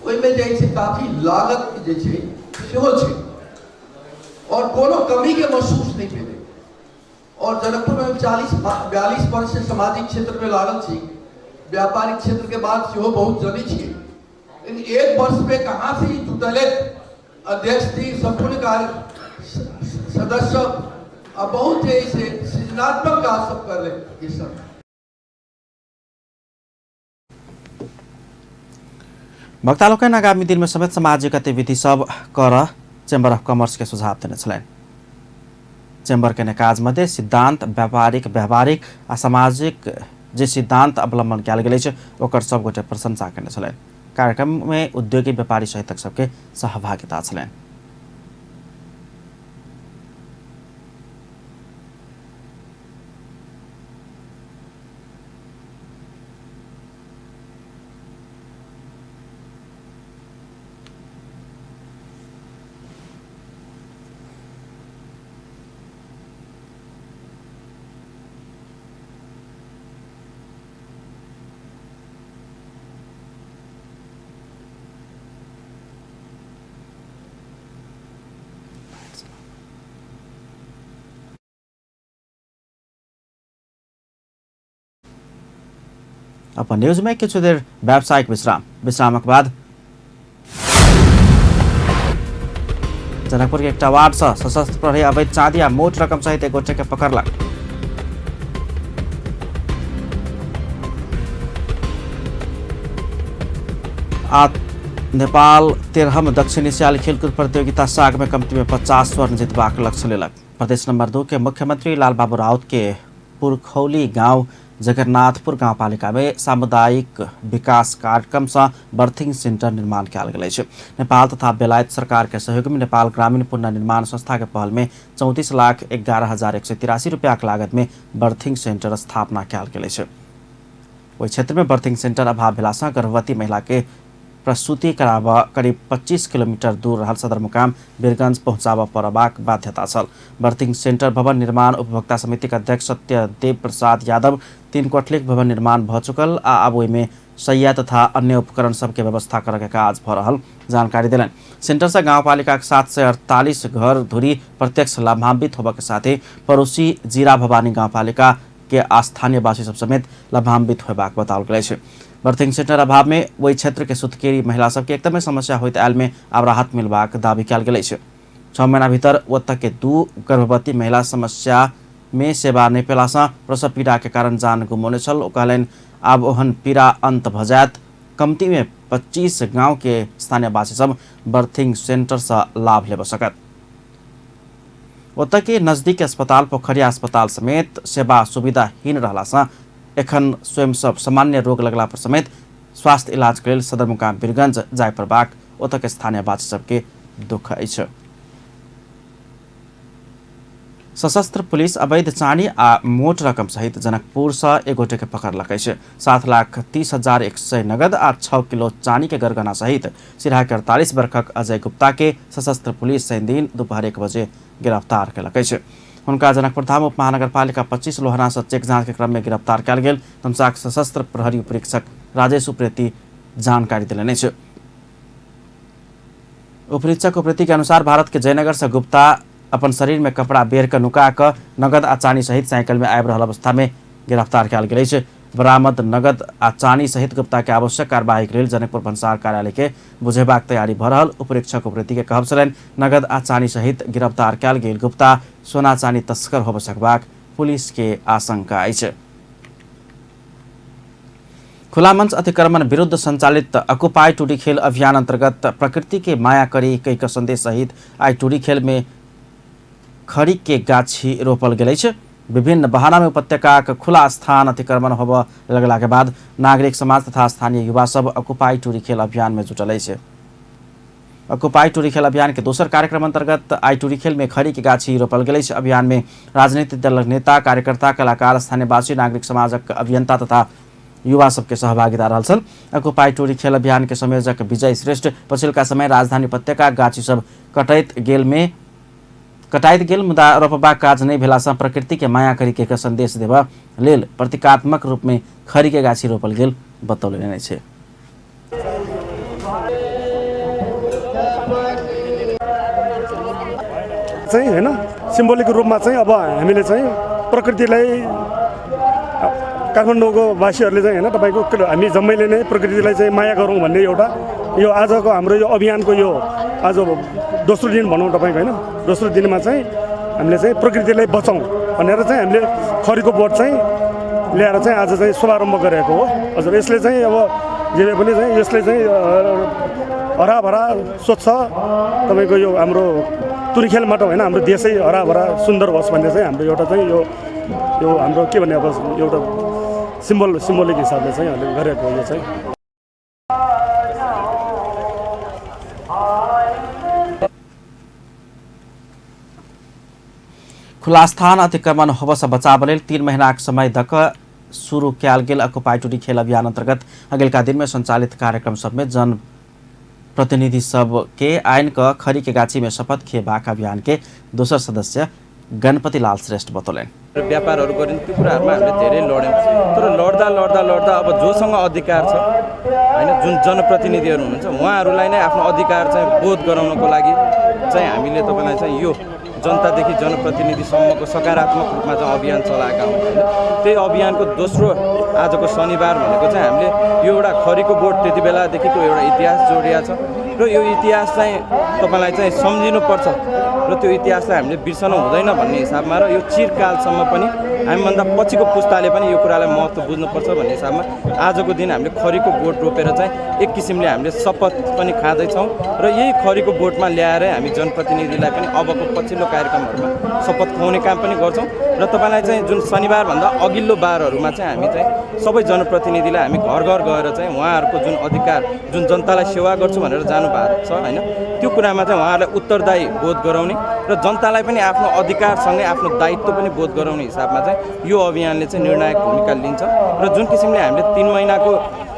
ओहिमे जे छै काफी लागत जे छै सेहो छै और कोनो कमी के महसूस नहीं भेलै। और जनकपुर में हम 40-42 वर्ष से सामाजिक क्षेत्र में लागल छी, व्यापारिक क्षेत्र के बाद सेहो बहुत जनै छियै, लेकिन एक वर्ष में कहाँ से ई जुटले अध्यक्ष जी संपूर्ण कार्य सदस्य आ बहुत जे से सृजनात्मक काज सब कर ले सब। वक्ता लोकनि आगामी दिन में समेत सामाजिक गतिविधि सब कर चैम्बर ऑफ कॉमर्स के सुझाव देने छलनि। चैम्बर के काज मध्य सिद्धांत व्यापारिक व्यवहारिक आ सामाजिक जे सिद्धांत अवलंबन कयल गेल अछि ओकर सब गोटे प्रशंसा कयने छलनि। कार्यक्रम में उद्योगी व्यापारी सहितक सबके सहभागिता छलनि। अपन न्यूज में किछु देर व्यावसायिक विश्राम, विश्रामक बाद जनकपुर के एकटा वार्ड से सशस्त्र प्रहरी अवैध चांदी आ मोट रकम सहित एक गोटे के पकड़लक। आ नेपाल 13म दक्षिण एशियाली खेलकूद प्रतियोगिता साग में कम्ती में 50 स्वर्ण जितबाक लक्ष्य लेलक। प्रदेश नंबर 2 के मुख्यमंत्री लालबाबू राउत के पुरखौली गांव जगन्नाथपुर गाउँपालिका में सामुदायिक विकास कार्यक्रम से बर्थिंग सेंटर निर्माण कयल गेल अछि। नेपाल तथा बेलायत सरकार के सहयोग में नेपाल ग्रामीण पुनर्निर्माण संस्था के पहल में 34,11,183 रुपया के लागत में बर्थिंग सेंटर स्थापना कयल गेल अछि। ओहि क्षेत्र में बर्थिंग सेंटर अभाव भेला से गर्भवती महिला के प्रसूति कराबऽ करीब 25 किलोमीटर दूर रहल सदरमुकाम वीरगंज पहुँचाबऽ पड़बाक बाध्यता छल। बर्थिंग सेंटर भवन निर्माण उपभोक्ता समिति के अध्यक्ष सत्यदेव प्रसाद यादव 3 कोठलीक भवन निर्माण भऽ चुकल आ आब ओहिमे शैया तथा अन्य उपकरण सबके व्यवस्था करऽ के काज भऽ रहल जानकारी देलनि। सेंटर से गांवपालिका के 748 घर धुरी प्रत्यक्ष लाभान्वित होबऽ के साथ ही पड़ोसी जीरा भवानी गांवपालिका के स्थानीय वासी सब समेत लाभान्वित होबाक बताओल गेल अछि। बर्थिंग सेंटर अभाव में ओहि क्षेत्र के सुतकेरी महिला सबके एकदमै समस्या होइत आयल में आब राहत मिलबाक दावी कयल गेल अछि। 6 महीना भीतर ओतऽ के 2 गर्भवती महिला समस्या में सेवा नहि पेला सँ प्रसव पीड़ा के कारण जान गुमौने छल। ओ कहलनि आब ओहन पीड़ा अंत भऽ जायत। कमती में 25 गांव के स्थानीयवासी सब बर्थिंग सेंटर से लाभ लेबऽ सकत। ओतऽ के नजदीक अस्पताल पोखरिया अस्पताल समेत सेवा सुविधाहीन रहला सँ एखन स्वयं सब सामान्य रोग लगला पर समेत स्वास्थ्य इलाज के लेल सदरमुकाम वीरगंज जाय पड़बाक ओतऽ के स्थानीयवासी सबके दुख अछि। सशस्त्र पुलिस अवैध चानी आ मोट रकम सहित जनकपुर से एक गोटे के पकड़लक अछि। 7,30,100 नगद आ 6 किलो चानी के गरगना सहित सिरहा के 48 वर्षक अजय गुप्ता के सशस्त्र पुलिस शनिदिन दोपहर 1 बजे गिरफ्तार कयलक अछि। हुनका जनकपुर धाम उप महानगरपालिका 25 लोहना से चेक जांच के क्रम में गिरफ्तार कयल गेल। धमसाक सशस्त्र प्रहरी उपरीक्षक राजेश उप्रेती जानकारी देलनि अछि। उपरीक्षक उप्रेती के अनुसार भारत के जयनगर से गुप्ता अपन शरीर में कपड़ा बेर के नुका कऽ नगद आ चानी सहित साइकिल में आबि रहल अवस्था में गिरफ्तार कयल गेल अछि। बरामद नगद आ चानी सहित गुप्ता के आवश्यक कार्यवाही के लेल जनकपुर भन्सार कार्यालय के बुझेबाक तैयारी भऽ रहल उपरीक्षक उप्रेती के कहब छलनि। नगद आ चानी सहित गिरफ्तार कयल गेल गुप्ता सोना चानी तस्कर होबऽ सकबाक पुलिस के आशंका अछि। खुला मंच अतिक्रमण विरुद्ध संचालित अकुपाई टुडी खेल अभियान अंतर्गत प्रकृति के माया करी कई के संदेश सहित आई टुडी खेल में खड़ी के गाछी रोपल गेल अछि। विभिन्न बहाना में उपत्यका के खुला स्थान अतिक्रमण होबऽ लगला के बाद नागरिक समाज तथा स्थानीय युवा सब अकुपाई टुडी खेल अभियान में जुटल अछि। अकुपाई टुरी खेल अभियान के दोसर कार्यक्रम अंतर्गत आई टुरी खेल में खड़ी के गाछी रोपल गेल अछि। अभियान में राजनीतिक दलक नेता, कार्यकर्ता, कलाकार, स्थानीयवासी, नागरिक समाजक अभियंता तथा युवा सबके सहभागिता रहल छल। अकुपाई टुरी खेल अभियान के संयोजक विजय श्रेष्ठ पछिलका समय राजधानी उपत्यका गाछी सब कटाइत गेल मुदा रोपबाक काज नहि भेला सँ प्रकृति के माया करी के संदेश देबऽ लेल प्रतीकात्मक रूप में खरी के गाछी रोपल गेल बतौलनि अछि। चाहिँ हैन सिम्बोलिक रूपमा चाहिँ अब हामीले चाहिँ प्रकृतिलाई काठमाडौँको वासीहरूले चाहिँ हैन तपाईको हामी जम्मैले नै प्रकृतिलाई चाहिँ माया गरौँ भन्ने एउटा यो आजको हाम्रो यो अभियानको यो आज दोस्रो दिन भनौँ तपाईको हैन, दोस्रो दिनमा चाहिँ हामीले चाहिँ प्रकृतिलाई बचाउँ भनेर चाहिँ हामीले खरीको बोट चाहिँ ल्याएर चाहिँ आज चाहिँ शुभारम्भ गरेको हो। हजुर यसले चाहिँ अब जे पनि चाहिँ यसले चाहिँ हराभरा स्वच्छ तपाईको यो हाम्रो तुरीखेल माटो हैन हाम्रो देशै हराभरा सुन्दर होस् भन्ने चाहिँ हाम्रो एउटा चाहिँ यो यो हाम्रो के भन्ने अब एउटा सिम्बोलिक हिसाबले चाहिँ हामीले गरेको हो यो चाहिँ। खुला स्थान अतिक्रमण होबऽ बचाव लेल 3 महीनाक समय दक शुरू कयल गेल अकुपाई टुडी खेल अभियान अंतर्गत अगिलका दिन में संचालित कार्यक्रम सब में जन प्रतिनिधि सब के आइन क खरी के गाछी में शपथ खेबाक अभियान के दोसर सदस्य गणपति लाल श्रेष्ठ बतौलनि। व्यापारहरू गरिन् त्यो कुराहरुमा हामीले धेरै लड्यौँ, तर लड्दा लड्दा लड्दा अब जोसँग अधिकार छ हैन, जुन जनप्रतिनिधिहरू हुनुहुन्छ उहाँहरूलाई नै आफ्नो अधिकार चाहिँ बोध गराउनको लागि चाहिँ हामीले तपाईलाई चाहिँ यो जनतादेखि जनप्रतिनिधिसम्मको सकारात्मक रूपमा चाहिँ अभियान चलाएका हौँ हैन। त्यही अभियानको दोस्रो आजको शनिबार भनेको चाहिँ हामीले यो एउटा खरीको बोट त्यति बेलादेखिको एउटा इतिहास जोडिया छ र यो इतिहास चाहिँ तपाईलाई चाहिँ सम्झिनुपर्छ र त्यो इतिहासलाई हामीले बिर्सनु हुँदैन भन्ने हिसाबमा र यो चिरकालसम्म पनि हामीभन्दा पछिको पुस्ताले पनि यो कुरालाई महत्त्व बुझ्नुपर्छ भन्ने हिसाबमा आजको दिन हामीले खरीको बोट रोपेर चाहिँ एक किसिमले हामीले शपथ पनि खाँदैछौँ र यही खरीको बोटमा ल्याएर हामी जनप्रतिनिधिलाई पनि अबको पछिल्लो कार्यक्रमहरूमा शपथ खुवाउने काम पनि गर्छौँ र तपाईँलाई चाहिँ जुन शनिबारभन्दा अघिल्लो बारहरूमा चाहिँ हामी चाहिँ सबै जनप्रतिनिधिलाई हामी घर घर गएर चाहिँ उहाँहरूको जुन अधिकार जुन जनतालाई सेवा गर्छु भनेर जानु भएको छ हैन, त्यो कुरामा चाहिँ उहाँहरूलाई उत्तरदायी बोध गराउने र जनतालाई पनि आफ्नो अधिकारसँगै आफ्नो दायित्व पनि बोध गराउने हिसाबमा चाहिँ यो अभियानले चाहिँ निर्णायक भूमिका लिन्छ। र जुन किसिमले हामीले 3 महिनाको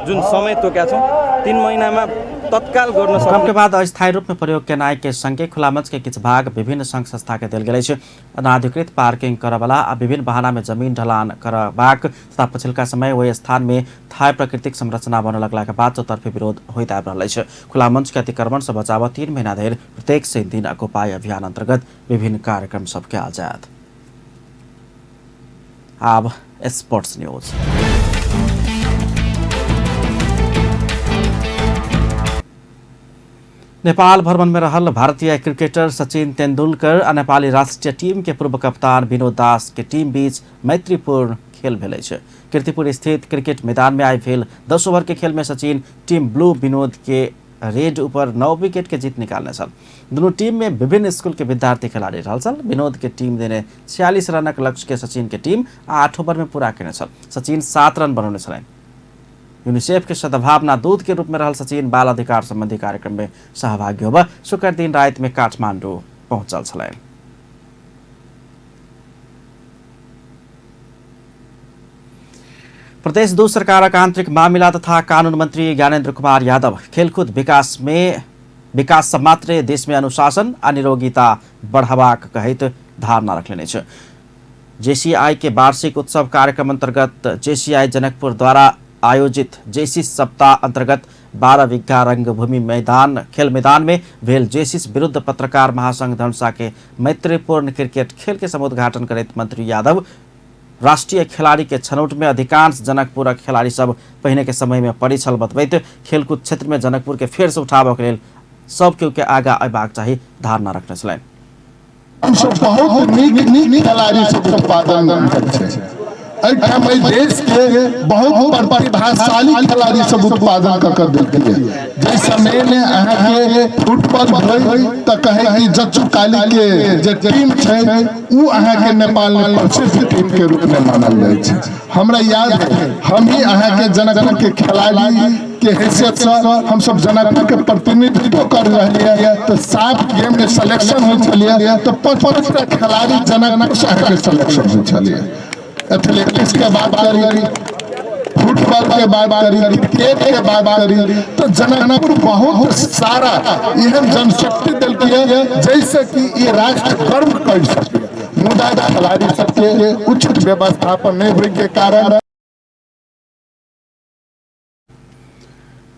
जुन समय तोकेका छौँ, 3 महिनामा तत्काल गर्न भूकंप के बाद अस्थायी रूप में प्रयोग केनाइ के संगे खुला मंच के किछु भाग विभिन्न संघ संस्था के देल गेल अछि। अनाधिकृत पार्किंग करऽवला आ विभिन्न बहाना में जमीन ढलान करबाक तथा पछिलका समय ओहि स्थान में थाय प्राकृतिक संरचना बनऽ लगला के बाद चौतर्फी विरोध होइत आबि रहल अछि। खुला मंच के अतिक्रमण से बचाव 3 महीना धरि प्रत्येक शनि दिन अकोपाय अभियान अंतर्गत विभिन्न कार्यक्रम सब कयल जायत। आब स्पोर्ट्स न्यूज। नेपाल भ्रमण में रहल भारतीय क्रिकेटर सचिन तेंदुलकर आ नेपाली राष्ट्रीय टीम के पूर्व कप्तान विनोद दास के टीम बीच मैत्रीपूर्ण खेल भेल अछि। कीर्तिपुर स्थित क्रिकेट मैदान में आई भेल 10 ओवर के खेल में सचिन टीम ब्लू विनोद के रेड ऊपर 9 विकेट के जीत निकालने छल। दुनू टीम में विभिन्न स्कूल के विद्यार्थी खिलाड़ी रहल छल। विनोद के टीम देने 46 रनक लक्ष्य के सचिन के टीम 8 ओवर में पूरा केने छल। सचिन 7 रन बनौने छलनि। यूनिसेफ के सद्भावना दूत के रूप में रहल सचिन बाल अधिकार संबंधी कार्यक्रम में सहभागी होब शुक्र दिन रात में काठमांडू पहुंचल छलनि। प्रदेश 2 सरकारक आंतरिक मामिला तथा कानून मंत्री ज्ञानेन्द्र कुमार यादव खेलकूद विकास में विकास मात्रे देश में अनुशासन आ निरोगिता बढ़ावाक कहैत धारणा रखलेने अछि। जेसीआई के वार्षिक उत्सव कार्यक्रम अंतर्गत जेसीआई जनकपुर द्वारा आयोजित जेसिस सप्ताह अंतर्गत 12 बीघा रंगभूमि मैदान खेल मैदान में भेल जेसिस विरुद्ध पत्रकार महासंघ धनुषा के मैत्रीपूर्ण क्रिकेट खेल के समुद्घाटन करैत मंत्री यादव राष्ट्रीय खिलाड़ी के छनौट में अधिकांश जनकपुरक खिलाड़ी सब पहिने के समय में पड़ी छल बतबैत खेलकूद क्षेत्र में जनकपुर के फेर से उठाबऽ के लेल सब केओ के आगा अयबाक चाही धारणा रखने छलनि। बहुत नीक नीक खिलाड़ी सब उत्पादन छै एहिठाम एहि देश के बहुत प्रतिभाशाली खिलाड़ी सब उत्पादन कऽ कऽ देलकै। जाहि समय में अहाँके फुटबॉल भेल तऽ कहै कि जच्चू काली के जे टीम छै ओ अहाँके नेपाल में प्रसिद्ध टीम के रूप में मानल जाइ छै। हमरा याद है हम ही अहाँके जनकपुर के खिलाड़ी के हैसियत से हम सब जनकपुर के प्रतिनिधित्व कर रहे तो 7 गेम में सिलेक्शन हो छलिए तो 5-5 टा खिलाड़ी जनकपुर से अहाँके सिलेक्शन हो छलिए। एथलेटिक्स के बात करी, फुटबॉल के बात करी, क्रिकेट के बात करी तो जनकपुर बहुत सारा एहन जनशक्ति दिलकै जैसे कि ये राष्ट्र गर्व कर सके। मुदा खिलाड़ी सबके उचित व्यवस्थापन नहीं होने के कारण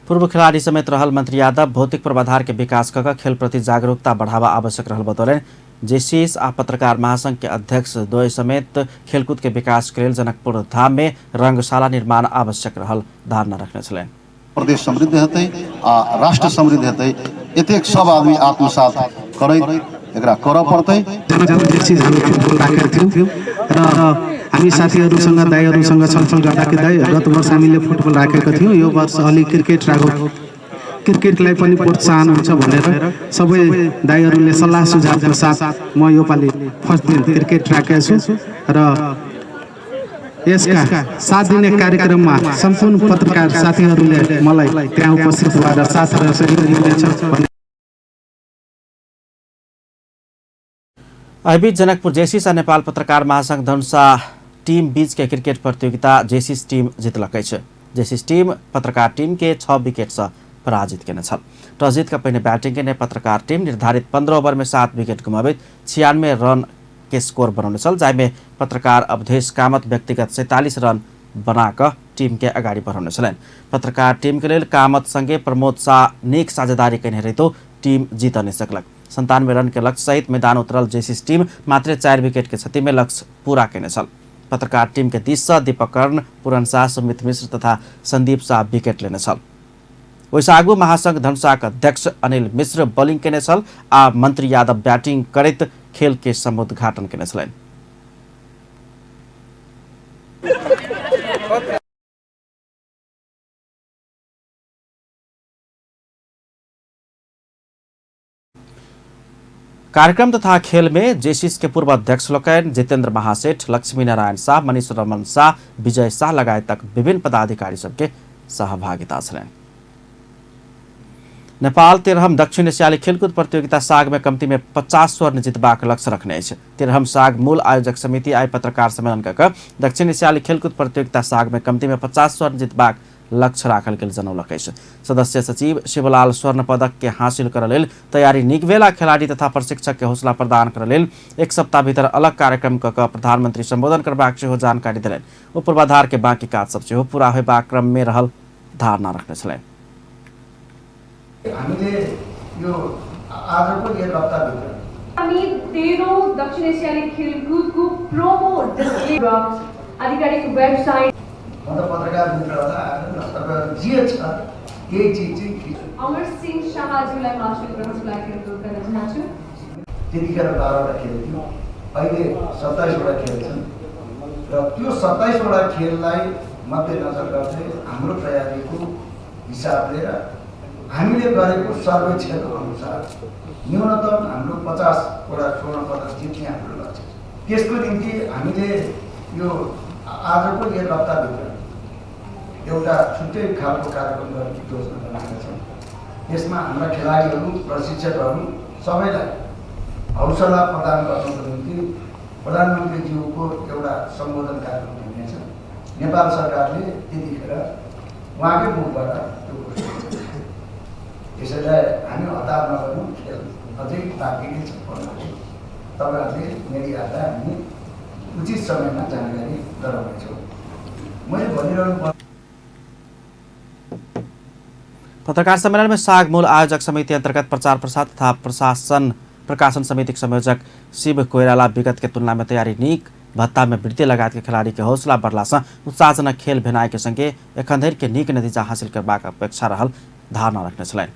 पूर्व खिलाड़ी समेत रहल मंत्री यादव भौतिक पूर्वाधार के विकास कऽ खेल प्रति जागरूकता बढ़ावा आवश्यक रहल बतौलनि। जेसीस आ पत्रकार महासंघ के अध्यक्ष द्वय समेत खेलकूद के विकास के लेल जनकपुर धाम में रंगशाला निर्माण आवश्यक रहल धारणा रखने छलनि। प्रदेश समृद्ध हेतै आ राष्ट्र समृद्ध हेतै एतेक सब आदमी आत्मसात करैत एकरा करऽ पड़तै। जनकपुर हामी फुटबल राखेका थियौँ र हामी साथीहरूसँग दाईहरूसँग छलफल गर्दाखेरि दाई गत वर्ष हामीले फुटबल राखेका थियौँ, यो वर्ष अलि क्रिकेट राखौँ, क्रिकेटलाई पनि प्रोत्साहन हुन्छ भनेर सबै दाईहरूले सल्लाह सुझावको साथ म योपालि फर्स्ट दिन क्रिकेट राखेको छु र यसका 7 दिने कार्यक्रममा सम्पूर्ण पत्रकार साथीहरूले मलाई त्यहाँ उपस्थित भएर साथ र सहयोग दिनेछ भन्ने। एहिबीच जनकपुर जेसिस आ नेपाल पत्रकार महासंघ धनुषा टीम बीच के क्रिकेट प्रतियोगिता जेसिस टीम जितलक अछि। जेसिस टीम पत्रकार टीम के 6 विकेट से पराजित केने छल। टॉस जीत कऽ पहिने बैटिंग केने पत्रकार टीम निर्धारित 15 ओवर में 7 विकेट गुमाबैत 96 रन के स्कोर बनौने छल, जाहिमे पत्रकार अवधेश कामत व्यक्तिगत 47 रन बना कऽ टीम के अगाडि बढ़ौने छलनि। पत्रकार टीम के लेल कामत संगे प्रमोद शाह नीक साझेदारी केने रहितो टीम जीत नहि सकलक। 97 रन के लक्ष्य सहित मैदान उतरल जेसिस टीम मात्र 4 विकेट के क्षति में लक्ष्य पूरा केने छल। पत्रकार टीम के दिस से दीपक कर्ण, पूरन शाह, सुमित मिश्र तथा संदीप शाह विकेट लेने छल। ओहिसँ आगू महासंघ धनुषाक अध्यक्ष अनिल मिश्र बॉलिंग केने छल आ मंत्री यादव बैटिंग करैत खेल के समुद्घाटन केने छलनि। कार्यक्रम तथा खेल में जेसिस के पूर्व अध्यक्ष लोकनि जितेंद्र महासेठ, लक्ष्मी नारायण शाह, मनीष रमन शाह, विजय शाह लगायतक विभिन्न पदाधिकारी सबके सहभागिता छलनि। नेपाल 13हम दक्षिण एशियाली खेलकूद प्रतियोगिता साग में कम्ती में 50 स्वर्ण जितबाक लक्ष्य रखने अछि। 13हम साग मूल आयोजक समिति आइ पत्रकार सम्मेलन कऽ दक्षिण एशियाली खेलकूद प्रतियोगिता साग में कम्ती में 50 स्वर्ण जितबाक लक्ष्य राखल गेल जनौलक अछि। सदस्य सचिव शिवलाल स्वर्ण पदक के हासिल करऽ लेल तैयारी नीक भेल आ खेलाड़ी तथा प्रशिक्षक के हौसला प्रदान करऽ लेल एक सप्ताह भीतर अलग कार्यक्रम कऽ कऽ प्रधानमंत्री संबोधन करबाक सेहो जानकारी देलनि। ओ पूर्वाधार के बाकी काज सब सेहो पूरा होयबाक क्रम मे रहल धारणा रखने छलनि। हामीले यो आजको एक हप्ताभित्र हामी 13औं दक्षिण एसियाली खेलकुदको प्रोमो डिस्प्ले र आधिकारिक वेबसाइट। म त पत्रकार मित्रहरूलाई आएर तपाईँहरू जे छ त्यही चिज चाहिँ अमर सिंह शाहज्यूलाई म आश्रित ग्रहणको लागि अनुरोध गर्न चाहन्छु। त्यतिखेर 12वटा खेल थियो, अहिले 27वटा खेल छन् र त्यो 27वटा खेललाई मध्यनजर गर्दै हाम्रो तयारीको हिसाबले र हामीले गरेको सर्वेक्षण अनुसार न्यूनतम हाम्रो 50वटा स्वर्ण पदक जित्ने हाम्रो लक्ष्य छ। त्यसको निम्ति हामीले यो आजको एक हप्ताभित्र एउटा छुट्टै खालको कार्यक्रम गर्ने योजना बनाएका छौँ। यसमा हाम्रा खेलाडीहरू, प्रशिक्षकहरू सबैलाई हौसला प्रदान गर्नको निम्ति प्रधानमन्त्रीज्यूको एउटा सम्बोधन कार्यक्रम हुनेछ। नेपाल सरकारले त्यतिखेर उहाँकै मुखबाट त्यो घोषणा गर्नेछ। यसैलाई हामी हतार नगर्नु, खेल अझै बाँकी नै छ। तपाईँहरूले मिडियाहरूलाई हामी उचित समयमा जानकारी गराउनेछौँ। मैले भनिरहनु पत्रकार सम्मेलन में साग मूल आयोजक समिति अंतर्गत प्रचार प्रसार तथा प्रकाशन समिति के संयोजक शिव कोइराला विगत के तुलना में तैयारी नीक, भत्ता में वृद्धि लगायत के खिलाड़ी के हौसला बढ़ला से उत्साहजनक खेल भेनाइ के संगे एखन धरि के नीक नतीजा हासिल करबाक अपेक्षा रहल धारणा रखने छलनि।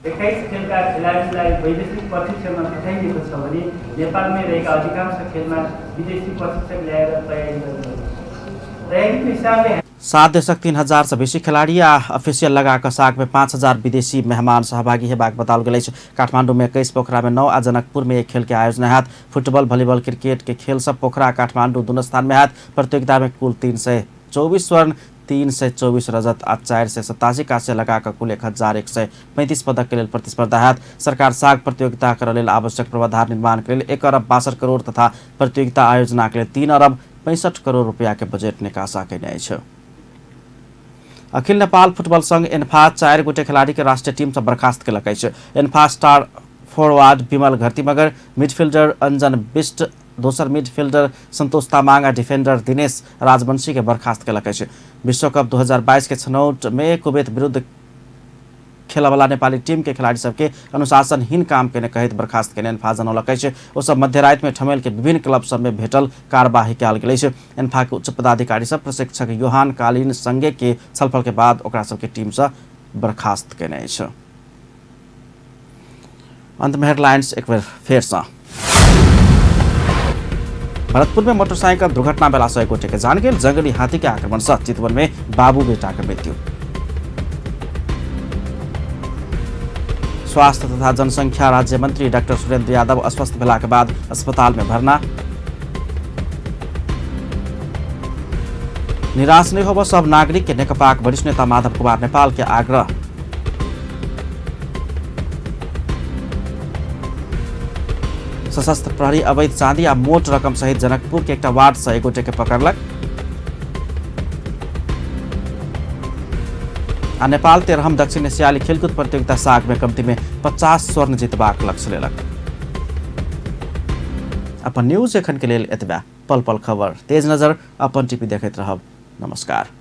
21 खेलका खेलाडीलाई वैदेशिक प्रशिक्षणमा पठाइएको छ भने नेपालमै रहेका अधिकांश खेलमा विदेशी प्रशिक्षक ल्याएर तयारी गरिएको छ। तयारीको हिसाबले 7 देशक 3000 से बेसी खिलाड़ी आ ऑफिशियल लगाकर साग में 5000 विदेशी मेहमान सहभागी हेबाक बताओल गेल अछि। काठमांडू में 21, पोखरा में 9 आ जनकपुर में 1 खेल के आयोजन हैत। फुटबॉल, वॉलीबॉल, क्रिकेट के खेल सब पोखरा, काठमांडू दुनू स्थान में हैत। प्रतियोगिता में कुल 324 स्वर्ण, 324 रजत आ 487 कांस्य लगाकर कुल 1135 पदक के लेल प्रतिस्पर्धा हैत। सरकार साग प्रतियोगिता कर लेल आवश्यक पूर्वाधार निर्माण के लेल 1 अरब 62 करोड़ तथा प्रतियोगिता आयोजना के लेल 3 अरब 65 करोड़ रुपया के बजट निकासा कयने अछि। अखिल नेपाल फुटबॉल संघ एन्फा 4 गोटे खिलाड़ी के राष्ट्रीय टीम से बर्खास्त केलक अछि। ANFA star forward Bimal Gharti Magar, midfielder Anjan Bisht, दोसर मिडफिल्डर संतोष तामाङ आ डिफेंडर दिनेश राजवंशी के बर्खास्त केलक अछि। विश्वकप 2022 के छनौट में कुवैत विरुद्ध खेलवाला नेपाली टीम के खिलाड़ी सबके अनुशासनहीन काम केने कहैत बर्खास्त केने एन्फा जनौलक अछि। ओ सब मध्यराति में ठमेल के विभिन्न क्लब सब में भेटल कार्यवाही कयल गेल अछि। एन्फा के उच्च पदाधिकारी सब प्रशिक्षक योहान कालीन संगे के छलफल के बाद ओकरा सबके टीम से बर्खास्त केने अछि। अंत में हेडलाइंस एक बेर फेर से। भरतपुर में मोटरसाइकिल दुर्घटना बेला 100 गोटे के जान गेल। जंगली हाथी के आक्रमण से चितवन में बाबू बेटा के मृत्यु। स्वास्थ्य तथा जनसंख्या राज्य मंत्री डॉक्टर सुरेंद्र यादव अस्वस्थ भेला के बाद अस्पताल में भर्ना। निराश नहीं होब सब नागरिक के नेकपाक वरिष्ठ नेता माधव कुमार नेपाल के आग्रह। सशस्त्र प्रहरी अवैध चांदी आ मोट रकम सहित जनकपुर के एकटा वार्ड से एक गोटे के पकड़लक। आ नेपाल 13म दक्षिण एशियाली खेलकूद प्रतियोगिता साग में कम्ती में 50 स्वर्ण जितबाक लक्ष्य लेलक। अपन न्यूज एखन के लेल एतबा। पल पल खबर, तेज नजर, अपन टीवी देखैत रहब। नमस्कार।